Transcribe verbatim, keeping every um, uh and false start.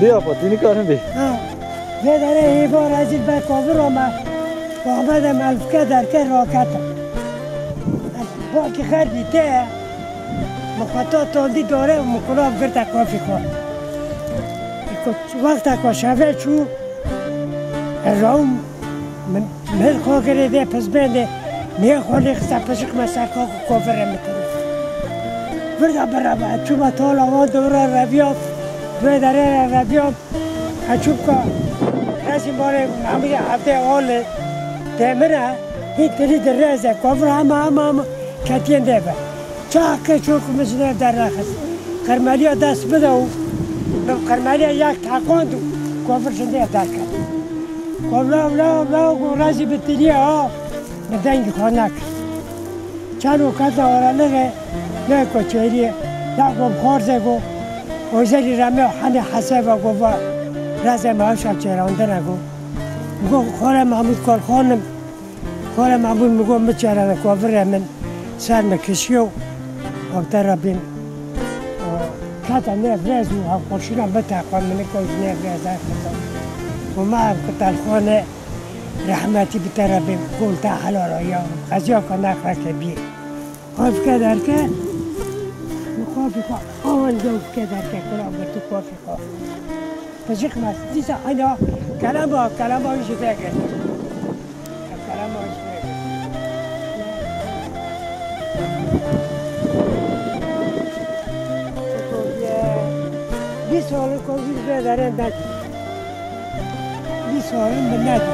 Bê apa, tu nikarin bê. Ha. Vê derê hêva rezîl be kovir ome. Ahmedê me li fike derke raketim. Bakî xer dîte. Min xwe ta tondî dore û min kulav girte kofî xwe. Wexta ku şeve çû, ez rawim, min, min xwe girê dê pizbêndê, nê xwe lê xiste pişik me ser kak û kovir re min kirî. Virda bireve, çûme tala wan dora reviyam, vê derê re reviyam, ez çûm ka rezî marê Memûrê Evdê Olê, dê min e, hîn tirî di rêze, kovir hema, hema, hema ketiye nêve. Çaxê çûk min ji nêv derrexist. Qirmeliya dest bide û min qirmeliya yek teqand û kovir ji nêv derket. Kovir law, law, law, got rezî bi tiriye ha, min dengî xwe nekir. Çend û kete orelixê, nê ku çêriyê, ya got xwarzê got, Ozelî Remê û Hemî Hesê ve got va, rezê me hewşa çêrandine got. Got, xore Mahmûd Kolxan im. Xora Memûn min got, min çêrane kovire min ser min kişiyo. Ew te Rebîn, e, kete nêv rêz û hevxweşîna min teqwe min got ji nêv rêz derxistin. Û me ev qitalxane rehmetî bi te Rebîn gol te helal ya. Qeziya ku nexreke bî. Xwe fike derke, min xwe fike, awan ge fike derke, kula girtî xwe fike. Pijik me, dîsa heyna kelama, kelama wî jî vegir. Kelama wî jî vegir. Bîst sal in ku wî vê derê nedî. Bîst sal in min nedî.